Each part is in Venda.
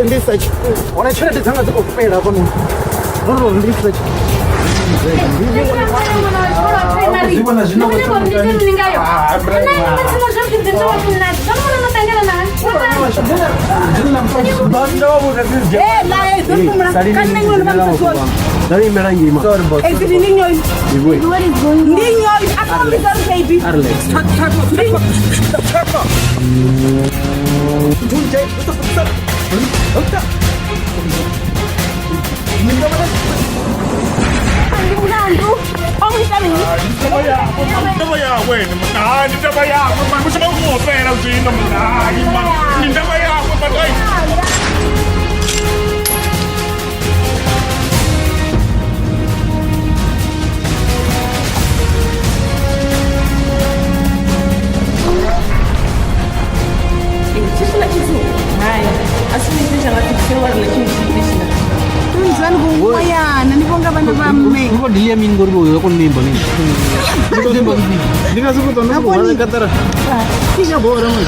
Ndi sa hone tshelede dzanga dzi khou fhela hafhanoni. Ndo ri ndi sa Ndaba yakwe wena hayi ndi ndaba yakwe mani kusema kungopela zwino hayi mani ndi ndaba yakwe mani hayi. Kunzani ni vonga vana va mme. Ngo dilia min ngori bo ko nimba ni. Ndi nga si ku ṱo ndo ku katara. Tinya bora man.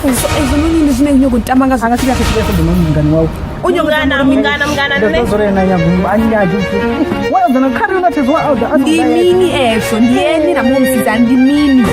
Ezwo noni ndi zwine nyago tamba nga Anga sika khethile ndo mungani wawe. Mungana, mungana, mungana, nne. Ndozore na nyagu anyaji. Wa zana khari una thezwa auda. Ndi mini ezwo ndi ene na muṅwe musidzana ndi mini.